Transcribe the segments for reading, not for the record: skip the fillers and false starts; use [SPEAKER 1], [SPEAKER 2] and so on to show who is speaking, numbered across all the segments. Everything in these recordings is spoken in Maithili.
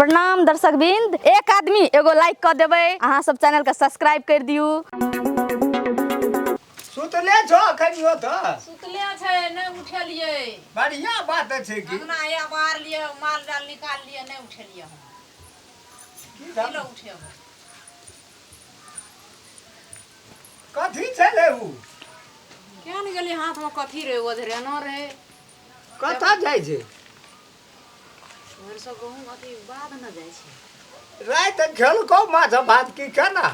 [SPEAKER 1] प्रणाम दर्शक बिंद, एक आदमी एगो लाइक कर देबै, अहाँ सब चैनल के सब्सक्राइब कर दियू।
[SPEAKER 2] सुतले छो अखनियो तऽ?
[SPEAKER 3] सुतले छै, नहि उठेलियै।
[SPEAKER 2] बढ़िया बात छै की।
[SPEAKER 3] अंगना या बाहर लिए, माल जाल निकाल लिए, नहि उठेलियै हम।
[SPEAKER 2] की
[SPEAKER 3] की लऽ उठेबै?
[SPEAKER 2] कथी छलै उ?
[SPEAKER 3] किया ने गेलियै, हाथमे कथी रहै, ओझरेनो रहै।
[SPEAKER 2] कतऽ जाइ छै?
[SPEAKER 3] भरिसँ गहूँम अथी बाध ने जाइ छै।
[SPEAKER 2] राति खेलकौ माछ भात की केना?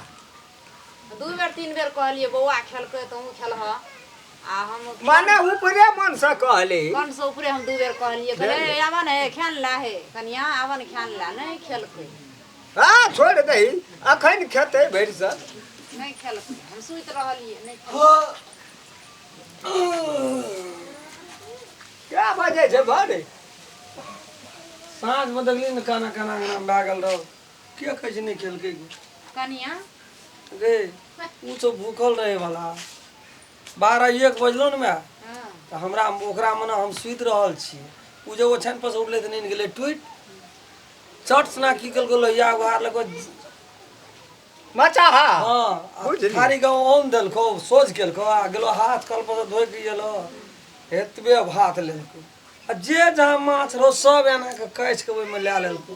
[SPEAKER 3] 2 बेर 3 बेर कहलियै, बौआ खेलकै तहूँ खेलह। आ हम
[SPEAKER 2] माने ऊपरे मन से कहली।
[SPEAKER 3] कनसँ ऊपरे हम 2 बेर कहलियै, कहलियै आबऽ ने हे, खान ला हे कनिया, आबऽ ने खान ला, नहि खेलकै।
[SPEAKER 2] हाँ छोड़ दही, अखन खेतै भरि सक।
[SPEAKER 3] नहि खेलकै, हम सुति रहलियै, नहि खेलकै।
[SPEAKER 2] क्या बजे छै भरे?
[SPEAKER 4] साँझमे देखली ने काना काना अंगना भए गेल रहो, के कहै छै नहि खेलकै?
[SPEAKER 3] कनिया
[SPEAKER 4] गे ओ सब भूखल रहे वाला। 12-1 बजलो ने माय, तऽ हमरा ओकरा मने हम सुति रहल छी, ओ जे ओछानि पर से उठलै तऽ नींद गेलै टूटि, चट सना की केलको लोहिया उघार लेलको
[SPEAKER 2] मचा।
[SPEAKER 4] हाँ, थारी के औन देलको, सोझ केलको आ गेलो हाथ कल पर धोइ के गेलो, एतबे भात लेलको आ जे जहाँ माछ रहो सब एना के काटि के ओहिमे लए लेलको,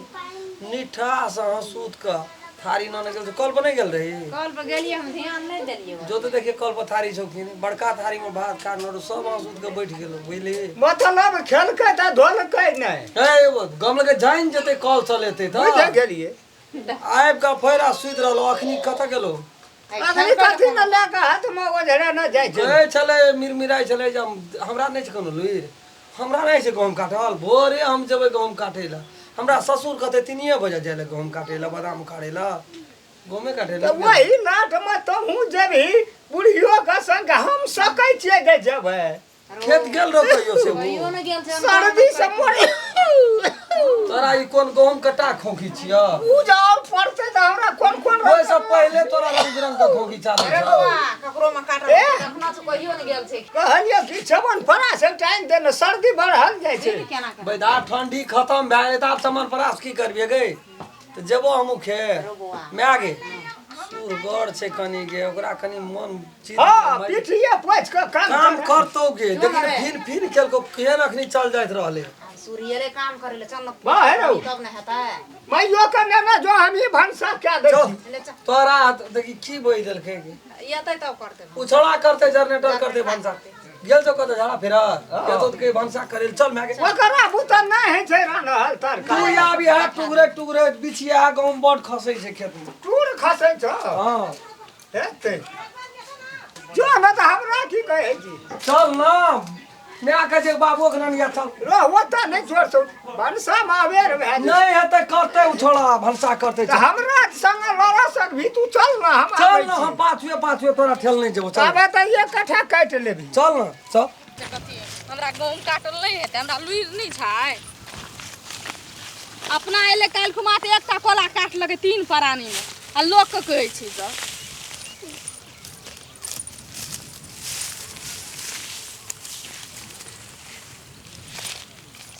[SPEAKER 4] निठा से हंसूत के थारी न गेल। कल पर नहीं गेल रही?
[SPEAKER 3] कल पर गेलियै हम, ध्यान नहि देलियै।
[SPEAKER 4] जो तो देखिए कल पर थारी छौ कि नहीं, बड़का थारी में भात काटने रहो, सब हंसूत के बैठ गेलो, बुझली?
[SPEAKER 2] मतलब खेलकै तऽ धोलकै नहि।
[SPEAKER 4] हे गम लगे जानि जेतै कल चलेतै तऽ
[SPEAKER 2] बुझि गेलियै।
[SPEAKER 4] आबि कऽ फेर आ सुति रहलो। अखनी कतऽ गेलो?
[SPEAKER 2] अखनी कथी ने लए कऽ हाथमे ओझरा ने जाइ छै।
[SPEAKER 4] कहै छलै मिरमिराइ छलै जे हमरा नहि छै कोनो लुरि, हमरा नहि छै गहूँम काटल, भोरे हम जेबै गहूँम काटै लए। हमरा ससुर कहतै 3 बजे जाइ लए गहूँम काटै लए, बादाम उखाड़ै लए, गहूँमे काटै
[SPEAKER 2] तऽ
[SPEAKER 4] लए।
[SPEAKER 2] वही नाटमे तहूँ जेबही बुढ़ियो के संग, हम सकै छियै जे जेबै?
[SPEAKER 4] खेत गेल रहो कहियो से?
[SPEAKER 3] कहियो ने गेल छै।
[SPEAKER 2] सर्दी से मरे
[SPEAKER 4] तोरा ई कोन गहूँम कटा खोखी छियौ?
[SPEAKER 2] उ जे और पड़तै तऽ हमरा कोन कोन
[SPEAKER 4] ओहिसँ पहिले तोरा रंग बिरंग के खोखी चालू
[SPEAKER 3] अरे
[SPEAKER 4] छौ।
[SPEAKER 3] बौआ, ककरो मे काटल
[SPEAKER 2] ए?
[SPEAKER 3] देखना छै, कहियो ने गेल छै।
[SPEAKER 2] कहलियै कि चमन परास एकटा आनि दे ने, सर्दी बढ़ल जाइ छै।
[SPEAKER 3] केना केना
[SPEAKER 4] बैदा ठंडी खतम भए गेलै तऽ आब चमन परास की करबियै गे? तऽ जेबो हमहूँ खेत।
[SPEAKER 3] रो बौआ।
[SPEAKER 4] माय गे सुरगर छै कनि गे, ओकरा कनि मन चित
[SPEAKER 2] हँ, पिठिये पोछि कऽ काम
[SPEAKER 4] काम करतौ गे।
[SPEAKER 3] जो
[SPEAKER 4] देखी
[SPEAKER 3] ने रे।
[SPEAKER 4] फिर फिर खेलको केहन अखनी चल जाइत रहलै।
[SPEAKER 3] आब सूर्यरे काम करे ले चल न।
[SPEAKER 2] वाह, हे रौ।
[SPEAKER 3] तब ने हेतै।
[SPEAKER 2] माइयो के नेने जो, हम ही भनसा कए दै
[SPEAKER 4] चल।
[SPEAKER 2] छी।
[SPEAKER 3] ले चल।
[SPEAKER 4] तोरा देखी की बहि देलकै गे।
[SPEAKER 3] एतै तब करतै।
[SPEAKER 4] उछड़ा करतै, जनरेटर करतै भनसा। गेल छौ कतऽ झाड़ा फेर एतौ तऽ कही भनसा करे चल माय गे।
[SPEAKER 2] ओकरा बुते नहि होइ छै रान्हल
[SPEAKER 4] तू
[SPEAKER 2] तरकारी।
[SPEAKER 4] आबि हा टुगरे टुगरे बिछिया गहूँम बड खसै छै खेत मे।
[SPEAKER 2] टूर खसै छौ?
[SPEAKER 4] हँ।
[SPEAKER 2] हेतै जो ने तऽ हमरा की कहै छी।
[SPEAKER 4] चल न माय कहै छै बाबुओ के ननिया चल।
[SPEAKER 2] रह ओतऽ नहि छोड़तौ, भनसामे अबेर भए जेतै।
[SPEAKER 4] नहि हेतै करतै उ छोड़ा भनसा करतै।
[SPEAKER 2] तऽ हमरा संग लड़ा सकबही तू? चल ने हम
[SPEAKER 4] चल
[SPEAKER 2] आबै
[SPEAKER 4] न
[SPEAKER 2] छी।
[SPEAKER 4] हम पाछुए पाछुए तोरा ठेल नहि जेबो, चल।
[SPEAKER 2] ताबे तऽ एक कट्ठा काटि लेबही।
[SPEAKER 4] चल न चल।
[SPEAKER 1] कथी हमरा गहूँम काटल नहि हेतै? हमरा लुरि नहि छै। अपना एलै काल्हि खुमा तऽ एकटा कोला काटलकै 3 प्राणीमे, आ लोकके कहै छी तऽ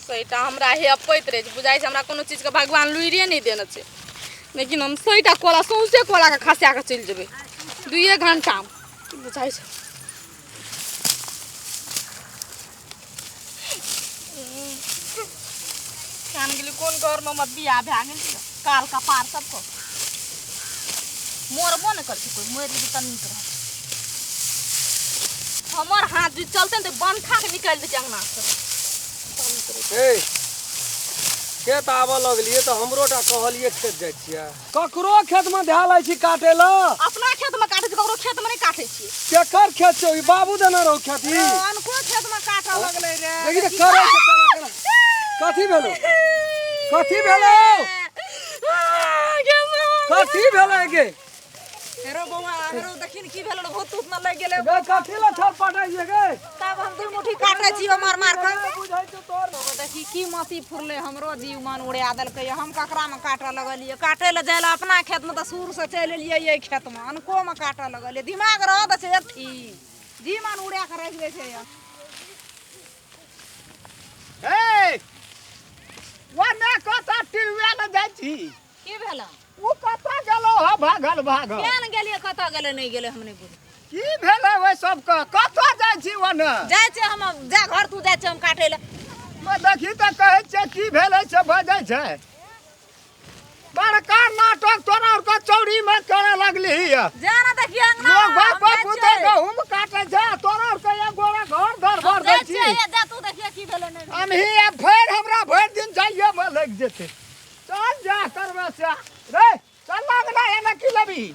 [SPEAKER 1] सहीटा हमरा हेपैत रहै छै। बुझाइ छै हमरा कोनो चीजके भगवान लुरिए नहि देने छै, लेकिन हम सहीटा कोला सौंसे कोलाके खसा कऽ चलि जेबै 2 घंटामे, की बुझाइ छै। कान गेली कोन घरमे हमर बियाह भए गेल, काल कपार सबके मरबो नहि करै छै कोइ, मरि जेतै तऽ नीक रहत। हमर हाथ जे चलतै ने तऽ बंठा के निकालि दै छै अंगना से।
[SPEAKER 4] ए खेत आबऽ लगलियै तऽ हमरो टा कहलियै खेत जाइ छियै, ककरो खेतमे धए लै छी काटै लए।
[SPEAKER 1] अपना खेतमे काटै छी, ककरो खेतमे नहि काटै छियै।
[SPEAKER 4] केकर खेत छौ ई? बाबू देने रहौ खेत ई।
[SPEAKER 3] अनको खेतमे काटऽ लगलै रे।
[SPEAKER 4] देखी तऽ करै छै केना केना। कथी भेलौ? कथी भेलौ? कथी भेलै गे?
[SPEAKER 3] हेरो बौआ, हेरो देखी ने की भेलै, भूत तूत न लागि गेलै।
[SPEAKER 4] गे कथी लए छटपटाइ छियै गे?
[SPEAKER 3] तब हम 2 मुट्ठी काटै छी मार मार कऽ।
[SPEAKER 4] बुझै छौ तोर।
[SPEAKER 3] देखी की मसी फुरलै, हमरो जीव मन उड़ा देलकै। हम ककरामे काटऽ लगलियै? काटै लए जाइ लए अपना खेतमे तऽ सुरसँ चलि एलियै, एहि खेतमे अनकोमे काटऽ लगलियै। दिमाग रहऽ दै छै अथी, जी मन उड़ा कऽ राखि दै छै।
[SPEAKER 2] हे ओने कतऽ टिरुआ लए जाइ छी?
[SPEAKER 3] की भेल?
[SPEAKER 2] ओ कतऽ गेलो ह भागल भागल?
[SPEAKER 3] केहन गेलियै, कतऽ गेलै नहि गेलै हम नहि बुझ।
[SPEAKER 2] की भेलै ओहि सबके? कतऽ जाइ छी ओने?
[SPEAKER 3] जाइ छियै हम, जा घर तू, जाइ छियै हम काटै लए।
[SPEAKER 2] देखी तऽ कहै छियै की भेलै से बजै छै। बड़का नाटक तोरा आरके चौरीमे करे लगली।
[SPEAKER 3] जा ना देखिए अंगना।
[SPEAKER 2] लोग
[SPEAKER 3] हम
[SPEAKER 2] बाप
[SPEAKER 3] जाइ
[SPEAKER 2] पुते
[SPEAKER 3] छियै।
[SPEAKER 2] गहूम काटै छै आ तोरा आरके एक गोरा घर धर
[SPEAKER 3] हम
[SPEAKER 2] भर दै
[SPEAKER 3] जाइ
[SPEAKER 2] छी।
[SPEAKER 3] छियै, जा तू देखिए की भेलै नहि भेलै।
[SPEAKER 2] हमही आब फेर हमरा भरि दिन जाइएमे लागि जेतै। चल जा करबै से रे, चल अंगना, एना की लेबही?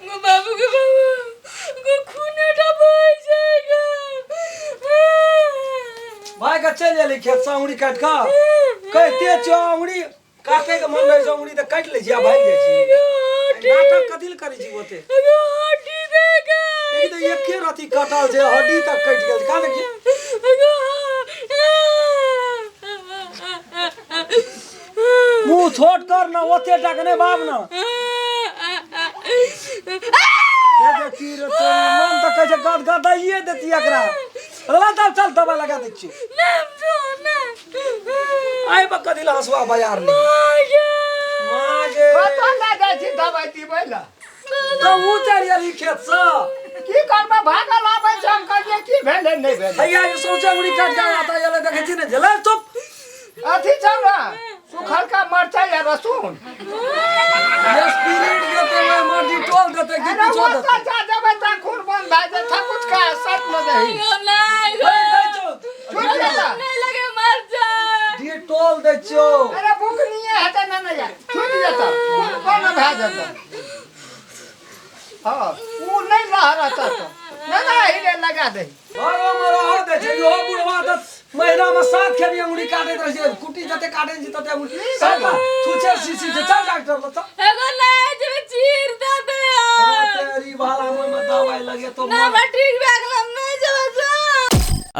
[SPEAKER 1] गो बाबू, गो बाबू, गो खूनेटा बहि जाएगा।
[SPEAKER 4] भाई के चलि एली खेत से अंगुरी काटि कऽ। कहिते छियौ अंगुरी काटे के मन रहै छै, अंगुरी तऽ काटि लै छी आ भागि जाइ छी। नाटक कथी लए करै छी ओते? देखी तऽ एके रति कटल छै, हड्डी तक कटि गेल छै। कहाँ देखियै? मुँह छोट कर न, ओते टा के नहि बाब न। हे देखी रे तोरी, मन तऽ कहै छै गद गदाइए देती एकरा। चल तब चल, दबाइ लगा दै छियौ। आइ बा कथी लए हँसुआ बजार ले माँ गे?
[SPEAKER 2] कतऽ लए जाइ छी दबाइ दिबै लए?
[SPEAKER 4] तऽ उ चलि गेली खेतसँ।
[SPEAKER 2] की करबै, भागल आबै छै। हम कहलियै की भेलै नहि भेलै।
[SPEAKER 4] हैया ई सौंसे उड़ी काटि कऽ आता एलै, देखै छी ने झेलै। चुप।
[SPEAKER 2] अथी छौ ने सुखलका मरचाइ आ रसून?
[SPEAKER 4] स्पिरिट देतै, ओहिमे डिटोल देतै कि
[SPEAKER 2] अरे
[SPEAKER 4] कुछो
[SPEAKER 2] ओतऽ
[SPEAKER 4] देतै।
[SPEAKER 2] जा जेबै तऽ खून बंद भए जेतै, कुछ का सट मे दही।
[SPEAKER 4] दै छौ।
[SPEAKER 2] छुटि जेतै।
[SPEAKER 4] डिटोल दै छियौ।
[SPEAKER 2] अरे बुकनिये हेतै ने, ने यार, छुटि जेतै, खून बंद भए जेतै। हँ, ओ नहि लहरत तऽ नहि ने हिले लगा दही।
[SPEAKER 4] घरोमे रहऽ दै छै इहो बुढ़वा तऽ महीनामे 7 खेपी अंगुरी काटैत रहै छै। कुट्टी जते काटै छै तते अंगुरी सबटा छुछे शीशी छै। चल डॉक्टर लग चल।
[SPEAKER 1] चीर दे दे।
[SPEAKER 4] तेरी भाला, ओहिमे दवाइ लगेतौ।
[SPEAKER 1] ना, हमरा ठीक भए गेल, हम नहि जेबै जा।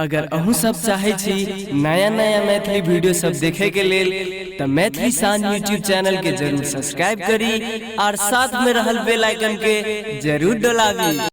[SPEAKER 5] अगर अहूँ सब चाहै छी नया नया मैथिली वीडियो सब देखे के लेल तऽ मैथिली शान यूट्यूब चैनल के जरूर सब्सक्राइब करी और साथ में रहल बेल आइकन के जरूर दबाबी।